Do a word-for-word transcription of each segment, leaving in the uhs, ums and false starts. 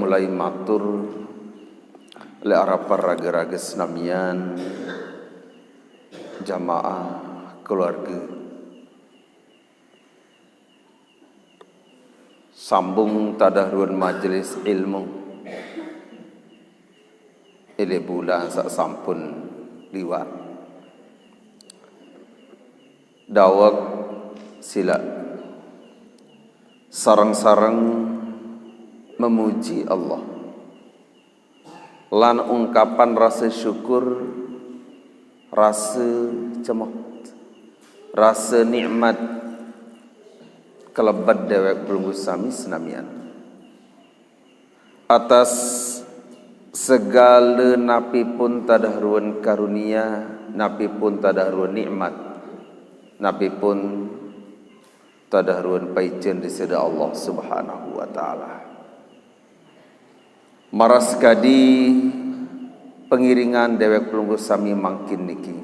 Mulai matur le arapa raga-raga senamian, jamaah, keluarga. Sambung tadah ruan majelis ilmu. Ile bulan sak sampun liwat. Dawek sila sareng-sareng memuji Allah lan ungkapan rasa syukur, rasa cemoh, rasa nikmat kelebet dewek pelungguh sami senamian. Atas segala napi pun tadah ruan karunia, napi pun tadah ruan nikmat, napi pun tadah ruan paicen di seda Allah Subhanahu wa Ta'ala. Maras kadi pengiringan dewek pelungguh sami mangkin niki.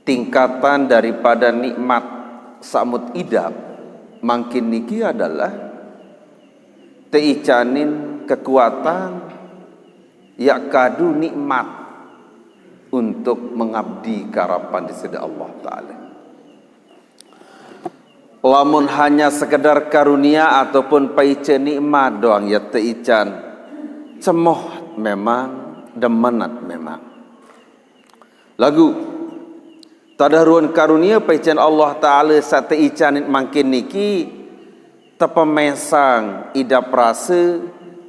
Tingkatan daripada nikmat samut idap mangkin niki adalah teicanin kekuatan yak kadu nikmat untuk mengabdi karapan di seda Allah Ta'ala. Lamun hanya sekedar karunia ataupun paica nikmat doang ya teican, cemoh memang, demenat memang. Lagu tadah ruan karunia paican Allah Ta'ala sa teican mangkin niki, tepemesang idap rasa,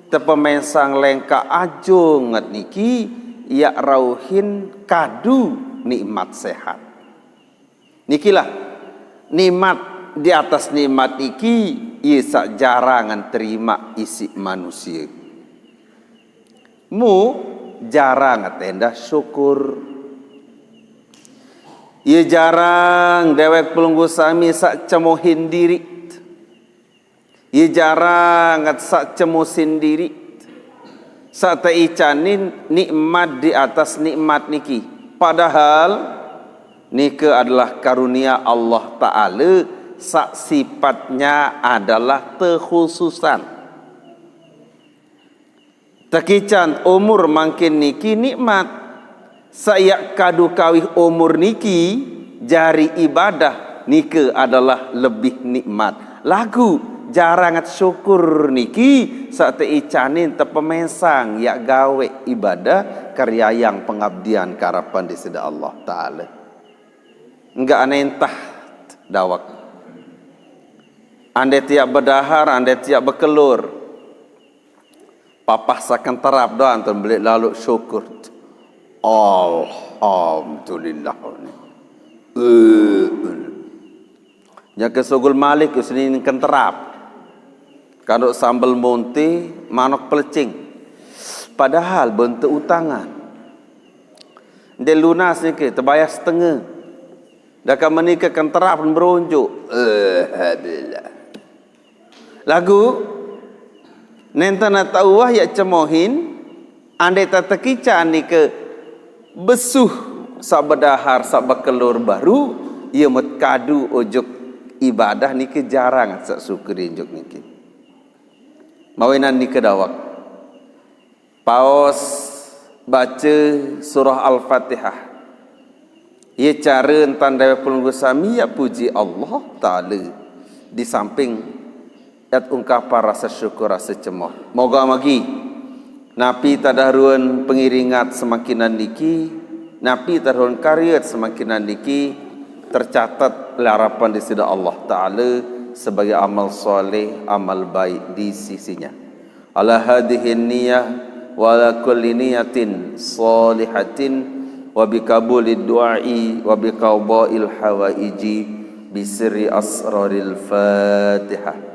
tepemesang lengkak ajonget niki, yak rauhin kadu nikmat sehat. Nikilah nikmat di atas nikmat niki, ye sak jarangan terima isik manusia. Mu jarang tendah syukur. Ye jarang dewek pelungguh sami sak cemohin diri. Ye jarang ngat sak cemosin diri. Sak teicanin nikmat di atas nikmat niki. Padahal nika adalah karunia Allah Ta'ala, sak sifatnya adalah tekhususan. Tekican umur mangkin niki nikmat. Sayak kadu kawih umur niki jari ibadah nika adalah lebih nikmat. Lagu jarang ngat syukur niki sak teicanin tepemesang yak gawe ibadah karyayang pengabdian karapan di seda Allah Ta'ala. Enggak aneh entah dawak. Ande tiap bedahar, ande tiap bekelur. Papah saken terap doang tun belik lalu syukur. Alhamdulillah. Eh, nya ke sugul malik usni ken terap. Kanduk sambel munti, manok pelecing. Padahal bentuk utangan. Nde lunas niki, tebayar setengah. Daka menika ken terap berunjuk. Alhamdulillah. Lagu nenten tauah yak cemohin, andai tatekican nike besuh sak bedahar sak bekelur baru, ia met kadu ujuk ibadah nike jarang sak syukur ujuk nike. Mawinan nike dawak. Paus baca surah Al-Fatihah. Ia cara entan dewek pelungguh sami yak puji Allah Ta'ala di samping yat ungkapan rasa syukur, rasa cemoh. Moga magi napi tadah ruan pengiringat semakinan niki, napi tadah ruan karyat semakinan niki tercatat larapan di sida Allah Ta'ala sebagai amal soleh, amal baik di sisinya. Ala hadhihi niyah wa ala kulli niyatin salihatin wa bi qabuli du'ai wa bi qadail hawaiji bi sirri asraril Fatihah.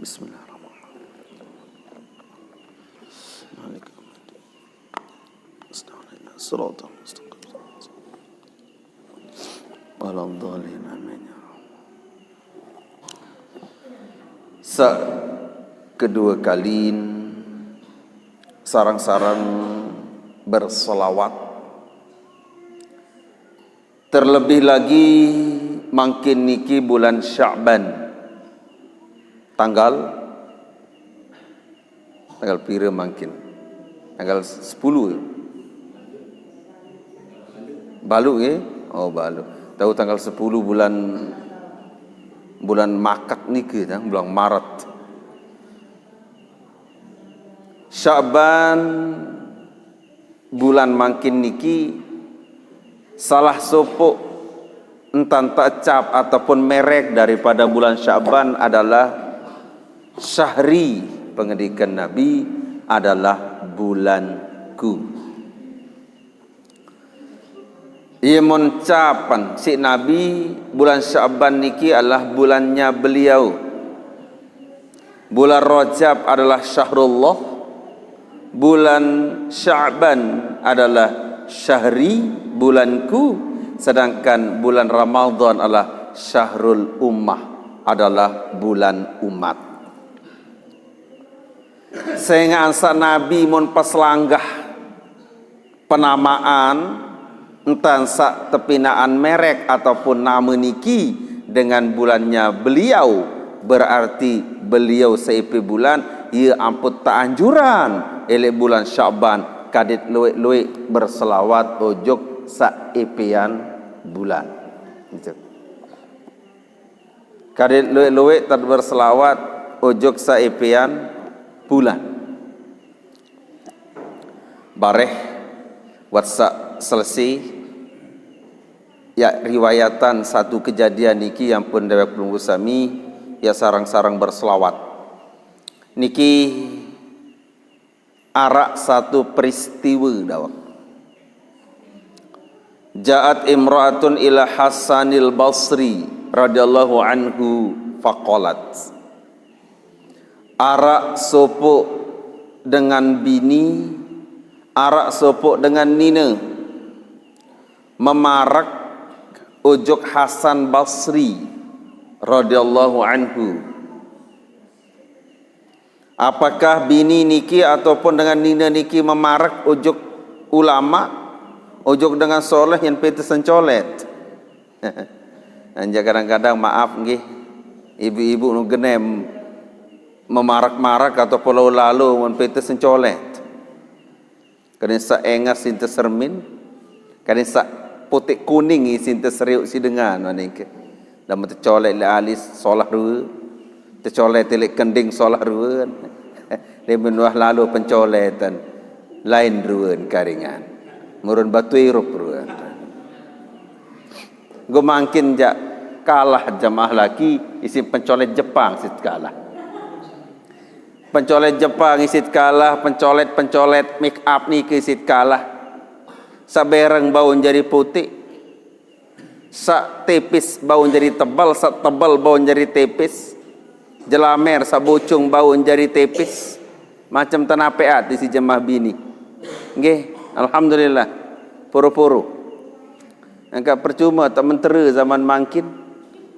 Bismillahirrahmanirrahim. Siratal mustaqim. Waladhdallin. Amin. Sa kedua kali sarang-sarang berselawat. Terlebih lagi mangkin niki bulan Sya'ban. Tanggal, tanggal pira mangkin? Tanggal sepuluh. Balu nggih? Oh, balu. Tahu tanggal sepuluh bulan, bulan Makat niki, ya, bulan Maret. Sya'ban bulan mangkin niki salah sopok entanta cap ataupun merek daripada bulan Sya'ban adalah syahri, pengendikan Nabi, adalah bulanku. Ia mencapan si Nabi, bulan Sya'ban niki adalah bulannya beliau. Bulan Rajab adalah syahrullah, bulan Sya'ban adalah syahri, bulanku, sedangkan bulan Ramadan adalah syahrul ummah, adalah bulan umat. Sehingga ansa Nabi mun paselanggah penamaan, entan sa tepinaan merek ataupun nama niki dengan bulannya beliau, berarti beliau seipi bulan, ia ampun teanjuran elek bulan Sya'ban, kadit luik-luik berselawat ojok seipian bulan. Gitu. Kadit luik-luik tad berselawat ojok seipian bulan. Bareh, wat sa selesai, ya, riwayatan satu kejadian niki yang pun dewek pelunggu sami, ya, sarang-sarang berselawat. Niki arak satu peristiwa dawak. Ja'at imra'atun ila Hasanil Basri radhiyallahu anhu faqalat. Arak sopok dengan bini, arak sopok dengan nina, memarak ojok Hasan Basri radhiyallahu anhu. Apakah bini niki ataupun dengan nina niki memarak ojok ulama, ojok dengan soleh yang pete sencolet? Anja kadang-kadang, maaf nggih, ibu-ibu nu genem memarak-marak ataupun lalu-lalu mun pete sencolet. Kadin sa engas sinta sermin, kadin sa putik kuning i sinta seriuk si dengan maningke. Lamun tecolek le alis solah rua, tecolek tilik kending solah rua. Dia menuah lalu pencoletan, lain rua karingan. Murun batu irup rua. Gua mangkin jak kalah jamaah laki isin pencolet Jepang sit kalah. Pencolet Jepang isit kalah, pencolet-pencolet make up niki isit kalah. Sabereng bau jari putik. Sa tipis bau jari tebal, sa tebal bau jari tipis. Jelamer sa bucung bau jari tipis. Macam tanapeat isi jemaah bini. Nggih, alhamdulillah. Puru-puru. Angka percuma tak mentera zaman mangkin.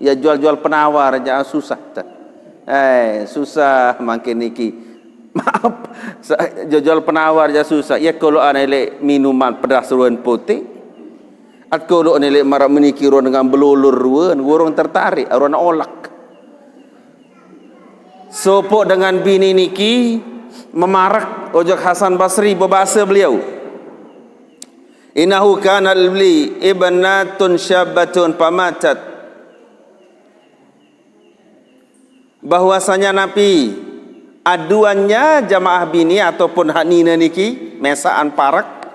Ya jual-jual penawar aja susah tak. Eh, susah mangkin niki. Maaf, sa- jual-jual penawar aja susah. Ya kalau anele minuman pedas ruan putih. At kalau anele marak meniki ruan dengan belulur ruan, urung tertarik, ruan olak. Sopok dengan bini niki memarak ojok Hasan Basri berbahasa beliau. Innahu kana li ibnatun syabbatun famatat. Bahwasanya napi aduannya jamaah bini ataupun hak nina niki mesaan parak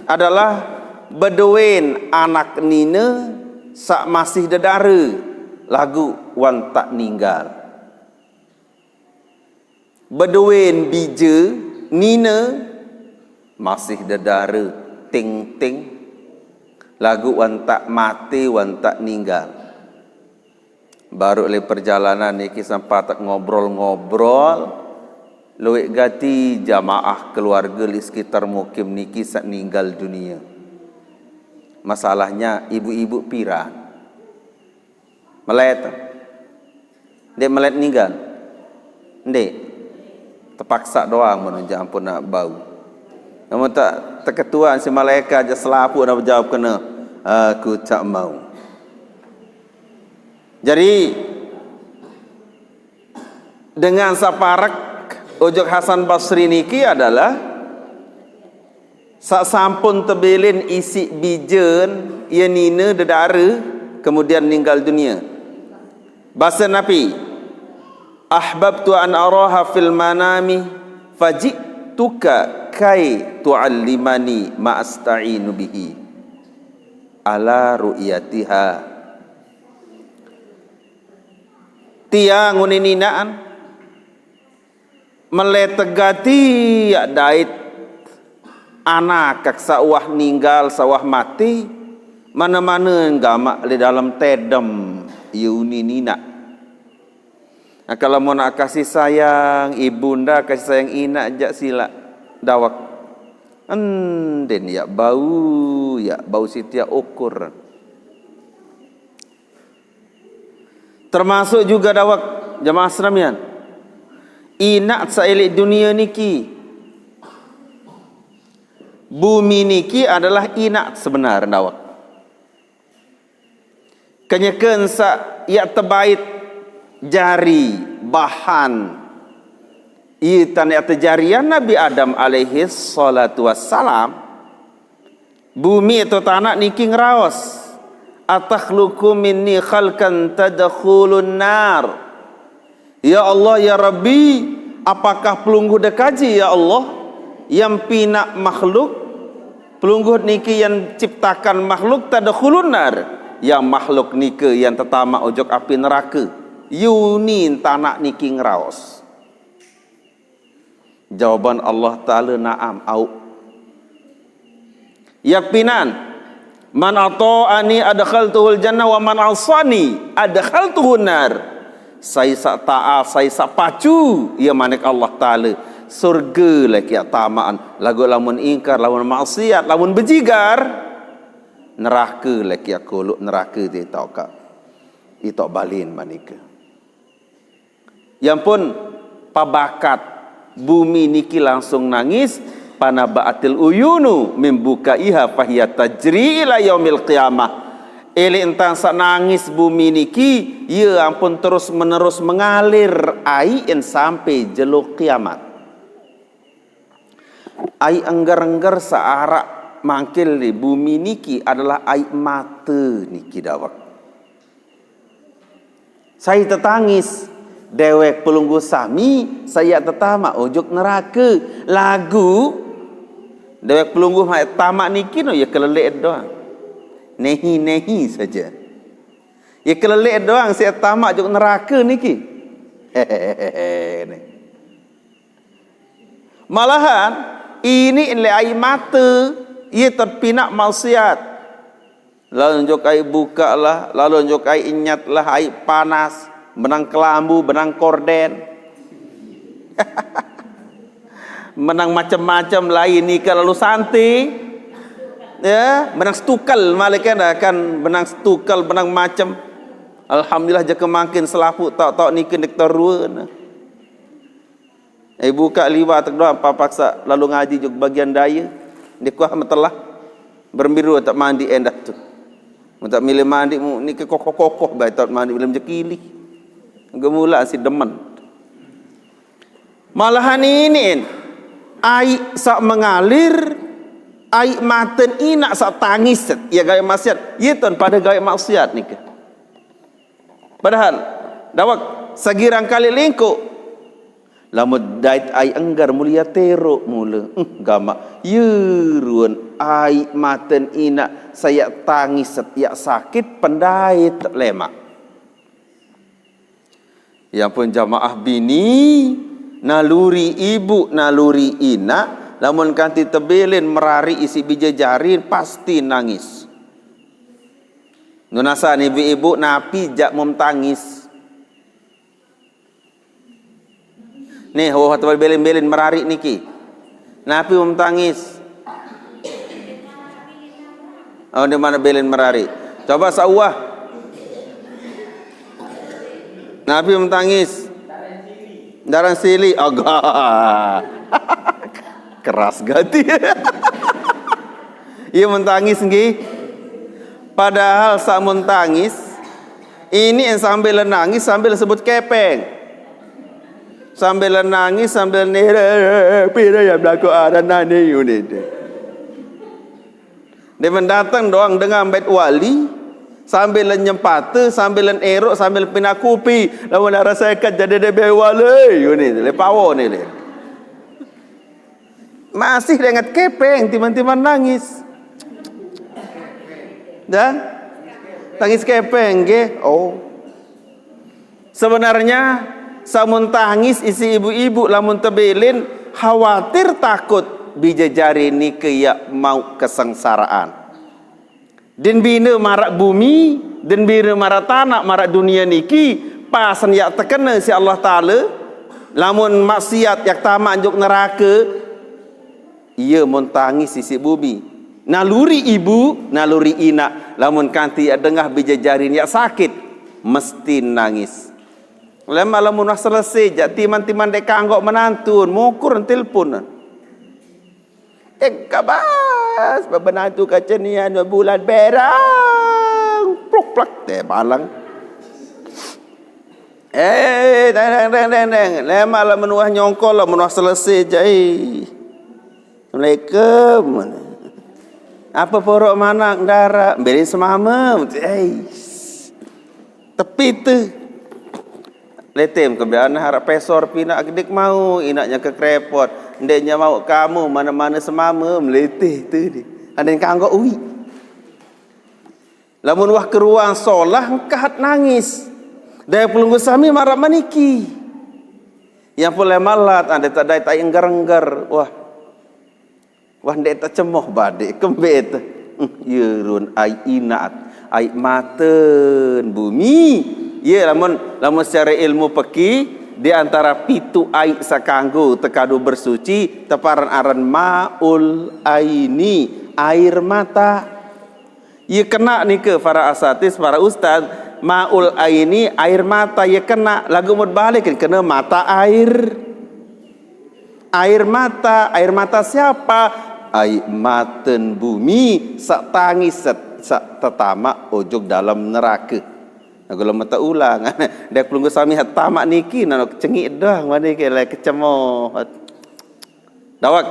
adalah beduin anak nina sak masih dedara lagu wan tak ninggal. Beduin bija nina masih dedara ting-ting lagu wan tak mati wan tak ninggal. Baru le perjalanan niki sempat ngobrol-ngobrol, luik gati jamaah keluarga di sekitar mukim niki sak ninggal dunia. Masalahnya ibu-ibu piran. Melet. Dek melet ninggal. Dek. Terpaksa doang menunjuk ampun nak bau. Namun tak terketuan si malaikat aja selapu nak jawab kena. Aku tak mau. Jadi Dengan saparek ojok Hasan Basri niki adalah sak sampun tebilin isi bijen, ia nina dedara, kemudian meninggal dunia. Basa napi? "Ahbabtu an araha fil manami, fajituka kai tu'allimani ma asta'inu bihi ala ru'yatiha." Tiang uni ninaan, mele tegati yak dait anak kak sawah ninggal, sawah mati, mana-mana gamak di dalam tedem, ia uni ninak. Nah, kalau mau nak kasih sayang ibunda, kasih sayang inak, jak silak dawak. Endin yak bau, yak bau sitiak ukur. Termasuk juga dawak jamaah senamian. Inak sailik dunia niki. Bumi niki adalah inak sebenar dawak. Kenyeken sak yak tebait jari bahan. Itan yak tejarian Nabi Adam alaihi salatu wassalam. Bumi atau tanak niki ngeraos, "Atakhluqu minni khalqan tadkhulun nar." Ya Allah, ya Rabbi, apakah pelungguh dekaji, ya Allah, yang pinak makhluk, pelungguh niki yang ciptakan makhluk tadkhulun nar, yang makhluk niki yang tetama ojok api neraka? Ia uni tanak niki ngeraos. Jawaban Allah Ta'ala, naam, au. Yak pinan, "Man ata'ani adkhaltuhul jannah wa man asani adkhaltuhun nar." Sai sak taat, sai sak pacu, ia manik Allah Ta'ala, surga lek yak tamaan. Lagu lamun ingkar, lamun maksiat, lamun bejigar, neraka lek yak kuluk, neraka ti tauka. Itok balin manika. Yang pun pabakat bumi niki langsung nangis, "Panaba'atil uyunu mimbuka iha fahiyat tajri ila yaumil qiyamah." Elek entang sak nangis bumi niki, ia ampun terus menerus mengalir ai en sampai jelo kiamat. Ai engger-engger searak mangkil di bumi niki adalah ai mata niki dawek. Sai tetangis, dewek pelungguh sami, sai yak tetama ojok neraka. Lagu, dewek pelungguh mai tamak niki no, ya kelelek doang. Nehi-nehi saja. Ya kelelek doang, sai tetama ojok neraka niki. Hehehe. Malahan, ini le ai mata, ia terpinak maksiat. Lalu njuk ai buka lah, lalu njuk ai inyat lah, ai panas, benang kelambu, benang korden. Menang macam-macam lain nika lalu santi. Ya, benang setukal malikan kan, benang setukal, benang macam. Alhamdulillah jaka makin selapu tak tak nika nik terua. Eh, buka liwat tek doang, paksa lalu ngaji juk bagian daya. Di kuah metelah. Berembiru tak mandi endah tu. Minta milih mandi mu ni ke kokoh-kokoh bae tak mandi belum jekili. Gemula si demen. Malahan ini en. Ai sak mengalir, ai maten inak sak tangis set. Ya gawe maksiat. Ya tuan pada gawe maksiat nika. Padahal dawak sagirang kali lingkuk. Lamun dait ai enggar mulia teruk mula. Eh, gamak. Ye ruan ai maten inak sayak tangis setiak sakit pendait lemak. Ya pun jamaah bini, naluri ibu, naluri inak, lamun kanti tebilin merari isi bija jarin pasti nangis. Nunasan ibu-ibu napi jak mum tangis. Nih, wah, tebilin-bilin merari niki. Napi mum tangis? Oh, di mana bilin merari? Coba sauah. Napi mum tangis? Darang sili. Agak. Keras gati. Ia mum tangis nggih. Padahal samun tangis, ini en sambil nangis sambil sebut kepeng. Sambil nangis, sambil nere, pira ya belako aran nani unit. Dia mendatang doang dengan bait wali, sambil nyempata, sambil erok, sambil pinakupi. Lamun arah seket jadi dia bait wali, unit. Lepawo ni le. Masih ingat kepeng, timan-timan nangis. Dan nangis kepeng, ge. Oh. Sebenarnya, samun tangis isi ibu-ibu lamun tebelin, khawatir takut bijajari niki ya mau kesengsaraan. Din bina marak bumi, din bina marak tanah, marak dunia niki, pasen ya tekena si Allah Ta'ala, lamun maksiat ya tamak anjuk neraka, iya mun tangis isi bumi. Naluri ibu, naluri inak, lamun kanti ya dengah bijajari ya sakit, mesti nangis. Lema lamun wah selesai, jak timan-timan dek kanggok menantun, mukur telepon. Eh, kabas, bebenantu kacenian bulan berang. Pluk plak, teh balang. Eh, deng, deng, deng, deng, deng. Lema lamun wah nyongkol, lamun wah selesai, jai. Assalamualaikum. Apa porok manak dara? Beri semama. Eh, tepi tu. Letem kebiasaan harap pesor pina gedik mau, inaknya kekrepot. Ndeknya mau kamu mana-mana semama, meletih tu ni. Ada yang kanggok ui. Lamun wah keruang solah, engkahat nangis. Daya pelunggu sami marah maniki. Yang pulai malat, ada tak daya tak enggar-enggar. Wah. Wah, ndek tak cemoh badik, kembet. Hmm, ya run, ai inat, ai maten bumi. Ya, lamun, lamun secara ilmu peki, di antara pitu ai sakanggo tekadu bersuci, teparan aran maul aini, air mata. Iya kena nika para asatis, para ustaz, maul aini air mata iya kena, lagu mut balik kena mata air. Air mata, air mata siapa? Ai maten bumi, sak tangis, sak, sak tetamak ujug dalam neraka. Nah, kalau mata ulang, dek pelunggu sami hat tamak niki, nano cengik dah, mana ke lai kecemoh. Dawak.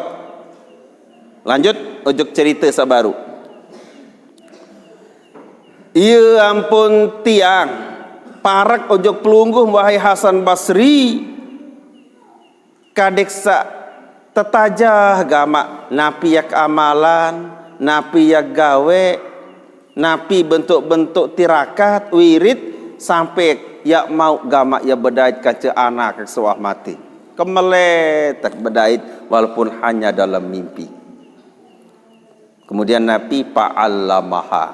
Lanjut, ujug cerita sabaru. Iya ampun tiang, parak ujug pelungguh wahai Hasan Basri, kadek sak tetajah gamak napi yak amalan, napi yak gawe, napi bentuk-bentuk tirakat, wirid, sampai yak mau gamak ya bedait kaca anak sewah mati. Kemeletek bedait walaupun hanya dalam mimpi. Kemudian Nabi fa'allamaha,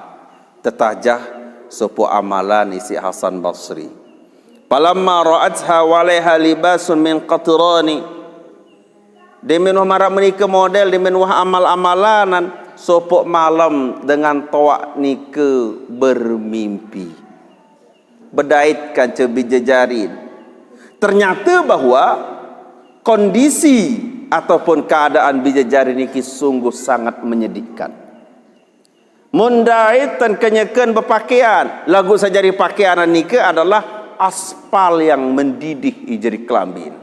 tetajah sopo amalan isi Hasan Basri. Falamma ra'atha walaiha libasun min qatrani. Demen wah marak menika model, demen wah amal-amalanan, sopo malam dengan toak nika bermimpi. Bedait kanca bijajarin. Ternyata bahwa kondisi ataupun keadaan bijajarin niki sungguh sangat menyedihkan. Mun dait tan kenyeken bepakaian, lagu sajari pakaian nika adalah aspal yang mendidih ijari kelambin.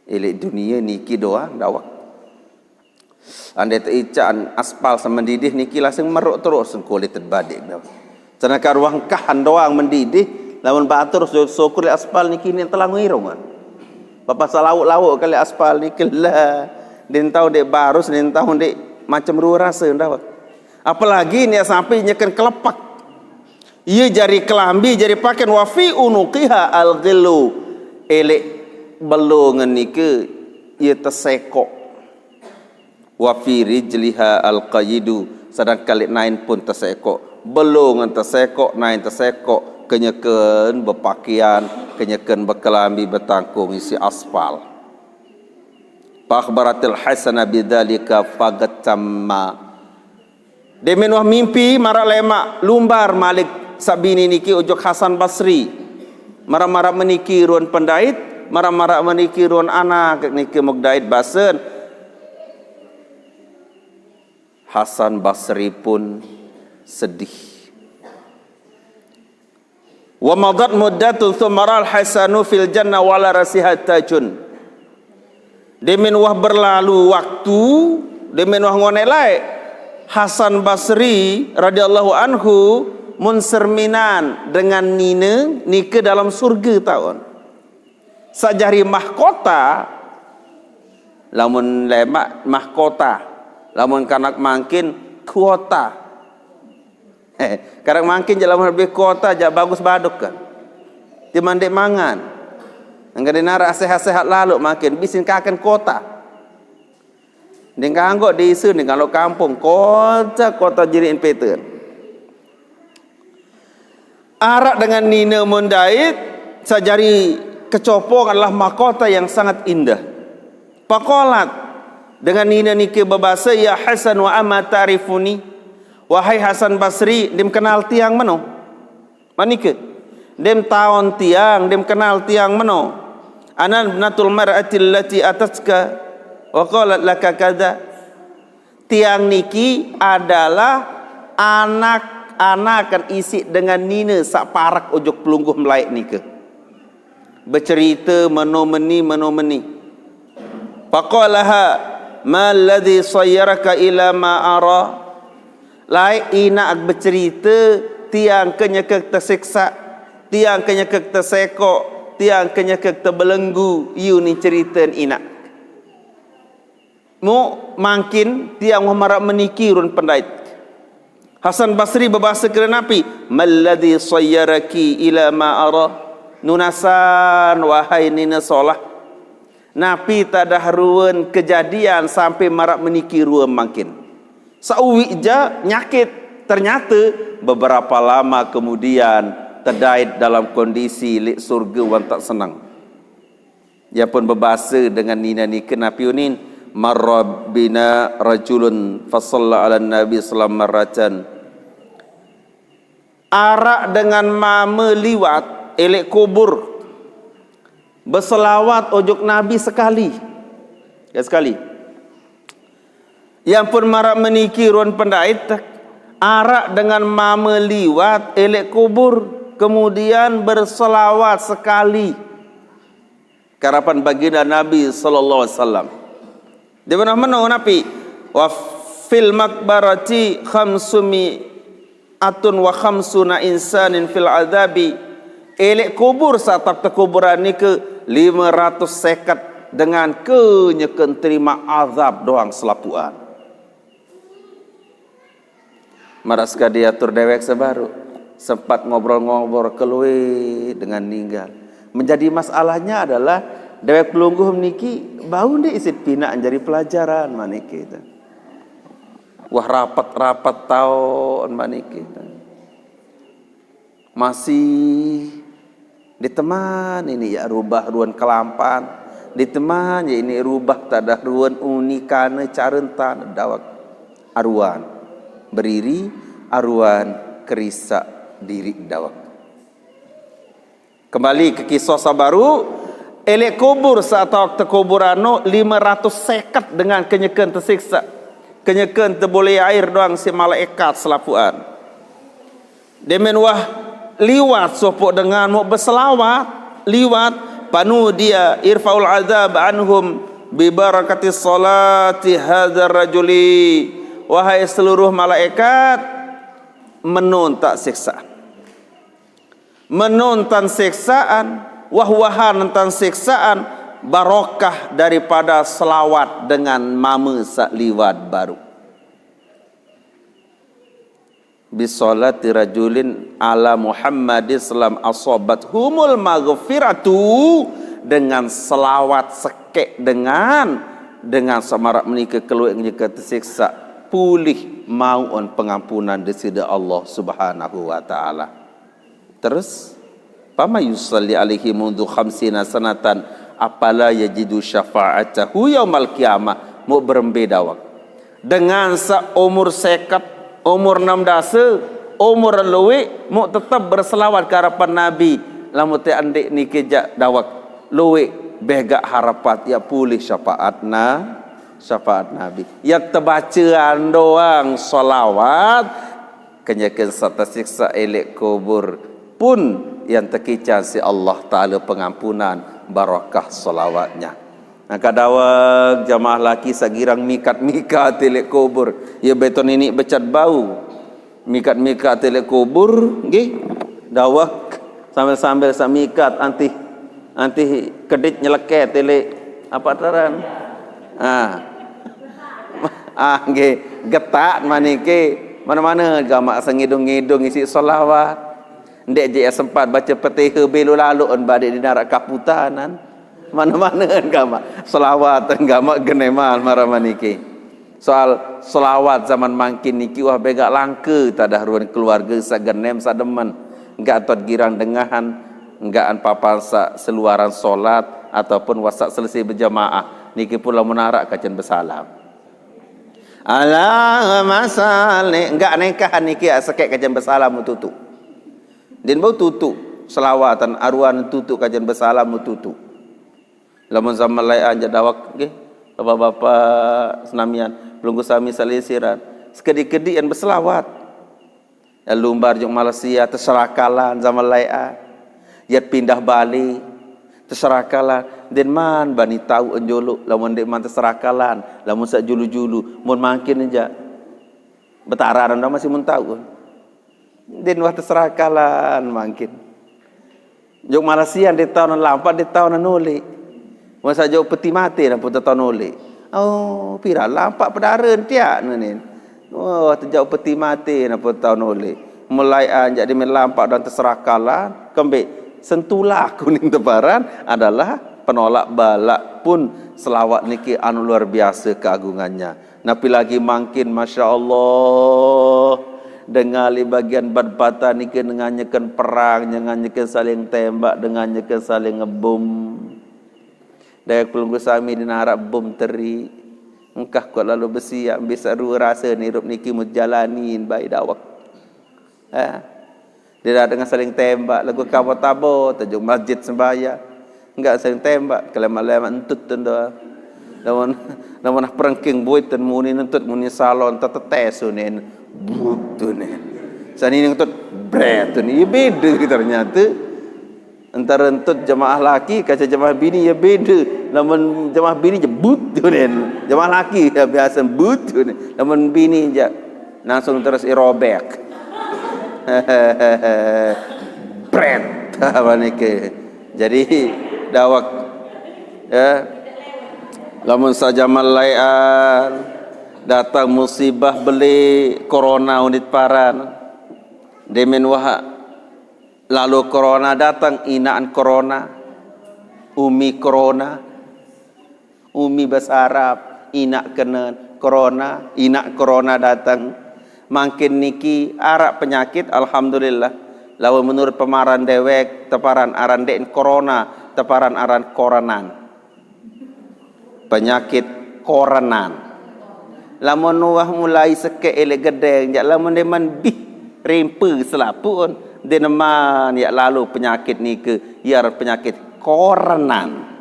Ilik dunia niki doang dawak. Andai teican aspal semendidih niki lasing meruk terus kulit terbadik dawak. Sedangkan ruang kahan doang mendidih, lamun batur su-, sukur aspal niki ni telang irungan. Bapak salauk-lauk kali aspal niki lah. Din tahu dek barus, din tahu dek macam ruah rasa dawak. Apalagi ni sampai nyeken kelepak. Ia jari kelambi, jari pakaian, wa fi unuqiha al-ghillu. Elek belongan nika ia tesekok. Wa fi rijliha al-qayidu, sedangkan lek nain pun tesekok. Belongan tesekok, nain tesekok, kenyeken bepakaian, kenyeken bekelambi betangkung isi aspal. Fa akhbaratil Hasan bidzalika fagtamma. Demen wah mimpi marak lemak lumbar malik sabini niki ujuk Hasan Basri. Marak-marak meniki ruan pendait, marak-marak meniki ruan anak niki mugdait basen. Hasan Basri pun sedih. Wa madat muddatun tsumma ra'al hasanu fil jannah wa ala ra'sihi tajun. Demen wah berlalu waktu, demen wah ngonek lae, Hasan Basri radhiyallahu anhu mun serminan dengan nine nike dalam surga taun. Sajari mahkota, lamun lemak mahkota, lamun kanak mangkin kuota. Kanak mangkin jaq lamun lebih kuota jaq bagus baduk kan. Timan ndeq mangan. Engke denaraq sehat-sehat laluq mangkin bisin kaken kuota. Ndeq kanggo dise, ndeq kanggo kampung, kuota, kuota jiriqin peten. Araq dengan nine mun dait, sajari kecopong adalah mahkota yang sangat indah. Faqalat, dengan nine nike bebase, "Ya Hasan, wa ama ta'rifuni?" Wahai Hasan Basri, ndim kenal tiang meno? Manike, ndim taon tiang, ndim kenal tiang meno? Ana ibnatul mar'atil lati atatka wa qalat laka kadza. Tiang niki adalah anak-anakan isiq dengan nine saq parek ojok pelungguh melaeq nike. Becerite meno meni, meno meni. Faqalaha, "Ma alladzi sayyaraka ila ma ara?" Laeq inaq becerite, "Tiang kenyeke tesiksa, tiang kenyeke tesekoq, tiang kenyeke tebelenggu." Iyu ni ceriten inaq. Muq mangkin tiang wah maraq meniki ruen pendait. Hasan Basri bebase kene napi, "Malladzi sayyaraki ila ma ara?" Nunasan, wahai nine solah, napi tadah ruen kejadian sampai maraq meniki ruen mangkin? Sauwiq jaq nyakit, ternyate beberapa lama kemudian tedait dalam kondisi leq surge wantaq seneng. Ie pun bebase dengan nine nike napi unin, "Marra bina rajulun fa shalla 'alan nabi sallam marratan." Araq dengan mame liwat eleq kubur, beselawat ojok Nabi sekali. Ya, sekali. Ie pun maraq meniki ruen pendait, araq dengan mame liwat eleq kubur, kemudian berselawat sekali. Karapan baginda Nabi sallallahu alaihi wasallam. Dia pernah meno napi, "Wa fil maqbarati khamsumi'atun wa khamsuna insanin fil adzabi." Eleq kubur saq taoq tekuburan nike lime ratus seket dengan kenyeken terima azab doang selapuqan. Maraq sekadi atur dewek sebaruq, sempat ngobrol-ngobrol kelueq dengan ninggal. Menjadi masalahnya adalah dewek pelungguh niki bau ndeq isiq pinaq jari pelajaran manike. Wah rapet-rapet taun manike. Masih diteman ini ya rubah ruen kelampan, diteman ya ini rubah tadah ruen unikane carentan dawek aruan beriri, aruan kerisaq diriq dawek. Kembali ke kisah sabaru, eleq kubur saq taoq tekuburan no lime ratus seket dengan kenyeken tesiksa, kenyeken tebule air doang siq malaekat selapuqan. Demen wah liwat sopoq dengan muq beselawat, liwat, panudia irfa'ul azab anhum bi barakati salati hadzar rajuli. Wahai seluruh malaikat, menontak siksa. Menontan siksaan, wah-wahan entan siksaan, barokah daripada selawat dengan mame saq liwat baruq. Bisolati rajulin ala Muhammadin sallam asobat humul maghfiratu, dengan selawat sekeq dengan, dengan saq maraq menike kelueq nyeke tesiksa, pulih mauqn pengampunan Deside Allah Subhanahu wa Ta'ala. Terus, "Fama yusalli alaihi mundu khamsina sanatan, afala yajidu syafa'atahu yaumal qiyamah." Muq berembe dawek? Dengan saq umur seket, umur enam dase, umur lueq, muq tetep berselawat ke arepan Nabi. Lamun te ndeq nike jaq dawek, lueq begaq harepat, ya pulih syafaatna, syafaat Nabi. Ya tebacean doang selawat, kenyeken saq tesiksa eleq kubur pun Yang tekican si Allah Ta'ala pengampunan barakah salawatnya. Angkat dawak jamaah laki saq girang mikat-mikat leq kubur. Ye beto niniq becat bau. Mikat-mikat leq kubur, nggih. Dawak sambil-sambil saq mikat antih, antih kedit nyeleket leq apa taran. Ah. Ah, nggih. Getak manike. Mana-mana gamaq sengidung-ngidung isi selawat. Ndeq jeq sempat bace Petihe belo laloq en badeq dinaraq kaputanan. Mana-mana en gamaq selawat en gamaq geneman maraq manike. Soal selawat zaman mangkin niki wah begaq langke tadah ruen keluarge saq genem saq demen. Enggaq tot girang dengahan, enggaq en papan saq seluaran solat ataupun wah saq selese berjamaah. Niki pun lamun araq kacen besalam. Allahumma shalli. Enggaq nengkahan niki sekeq kacen besalam tutuq. Din bau tutuq selawatan aruan tutuq kajen besalam tutuq. Lamun zaman laeqan jaq dawek nggih, bapak-bapak senamian, pelungguh sami salisiran. Sekediq-kediqan beselawat. Lumbar juk Malaysia teserakalan zaman laeqan. Yat pindah bale teserakalan. Din man bani tau enjolok lamun ndeq man teserakalan, lamun saq julu-julu, mun mangkin jaq. Betara enda masih mun tau. Din wah teserakalan mangkin. Jok Malaysia di taun lampaq di taun noleq. Masa jok peti mate nampun tetaun noleq. Oh, pira lampaq pedare tiak nunin. Oh, tejauh peti mate nampun taun noleq. Mulai anjak di lampaq dan teserakalan, kembe sentulah kuning teparan adalah penolak balak pun selawat niki anu luar biasa keagungannya. Napi lagi mangkin, Masya Allah. Dengali bagian bad-batan niki nenganyeken perang, nenganyeken saling tembak, nenganyeken saling ngebom. Daya pelungguh sami dinaraq bom teri. Engkah kuat lalu besiaq, bisa rue rase nirup niki mujalanin bai dawek. Eh. Dia dah dengan saling tembak, lagu kabo tabo, tajuk masjid sembahyang. Enggak saling tembak, kelemak-lemak entut tun doang. Lamun, lamun perengking buit tun muni nentut muni salon, tetetes tunin. But tunin. Sani nentut, bret tunin. Ya beda ternyata. Antara entut jemaah laki, kaca jemaah bini, ya beda. Lamun jemaah bini je but tunin. Jemaah laki, ya biasa but tunin. Lamun bini je langsung terus irobek. Bret. Apa niki? Jadi, dawek, ya, lamun sajaman laeqan datang musibah beli corona unit paran. Demen wah lalu corona datang inaqan corona. Umi corona. Umi base Arab, inaq kenen, corona, inaq corona dateng. Mangkin niki araq penyakit, alhamdulillah. Lawan menurut pemaran dewek, teparan aran ndeqn corona, teparan aran korenan. Penyakit korenan. Lamun wah mulai sekeq eleq gedeng, jaq lamun demen bih rimpe selapuq, deneman yaq lalo penyakit nike, yar penyakit korenan.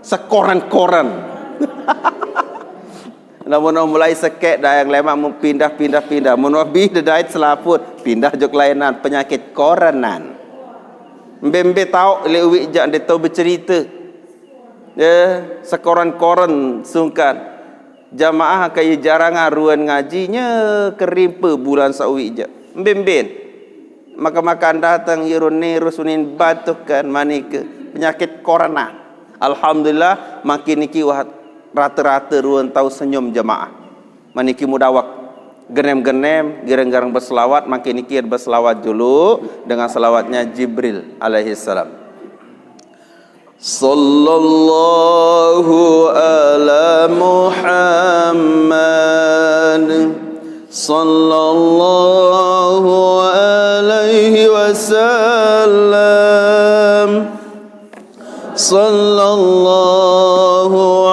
Sekoren-koren. Lamun mulai sekeq dayang lemaq mun pindah, pindah, pindah. Mun wah bih dedait selaput, pindah jok laenan, penyakit korenan. Mbe-mbe taoq leq uiq jaq ndeq tao becerite. Eh, sekoren-koren sungkan. Jamaah kaya jarangan ruen ngaji nye kerimpe bulan saq uiq jaq. Mbe-mben. Maka-makan dateng ye ruen nirus unin batuk kan manike penyakit corona. Alhamdulillah, makin niki wah rata-rata ruen tau senyum jamaah. Maniki mudawek. Genem-genem, gireng-gareng beselawat, makin niki beselawat julu dengan selawatnya Jibril alaihissalam. Sallallahu ala Muhammad. Sallallahu alaihi wasallam. Sallallahu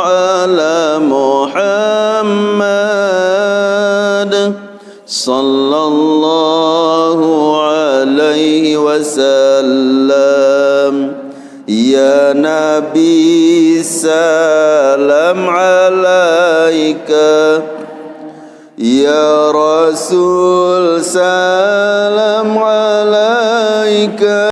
ala Muhammad. Sallallahu alaihi wasallam. Ya Nabi, salam alaika. Ya Rasul, salam